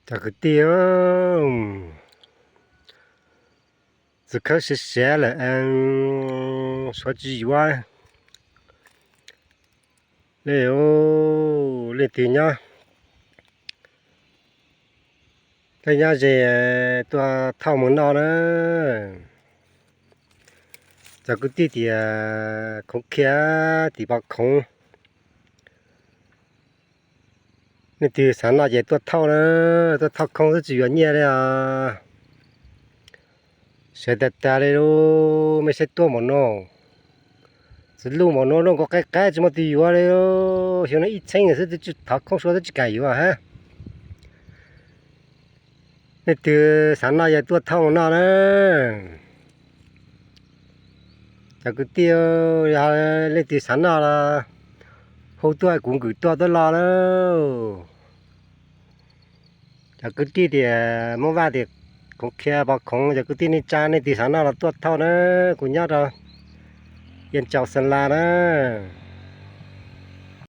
小哥弟哦，此刻是谁了？嗯，说句话。哎哟，那天呀，那天是多讨门闹呢。小哥弟弟啊，空气啊，地包空。 ນີ້ ຖືສາວນ້ອຍໃຫຍ່ຕົວເຖົ້າເດີ ຕົວເຖົ້າຄົງຊິຢູ່ເຍເລີຍ ສວຍແຕ່ແຕ່ເລີຍ ແມ່ນໃຊ້ຕົວໝໍໂນ ຊິລຸງໝໍໂນລົງກໍແກ້ໆ ຊິມາຕີຢູ່ເລີຍ ເຫັນອີເຊັງຊິເຖົ້າຄົງສວຍຊິໄກຢູ່ຫະ. ນີ້ ຖືສາວນ້ອຍໃຫຍ່ຕົວເຖົ້ານອນເດີ ຈາກກຶດຕິວ ເລກຕິສາວນ້ອຍລະ ໂຮຕົວກຸງກຶຕົວຕະຫຼອດເດີ ຈາກກຶດຕິດຽ ເມື່ອວານຕິ ກົງເຄຍບໍ່ຂົງ ຈາກກຶດຕິນິຈາ ນີ້ ຕິສາວນ້ອຍລະຕົວເຖົ້າເດີ ກຸຍອດເດີ ຢ້ຽນເຈົ້າສັນລາເດີ.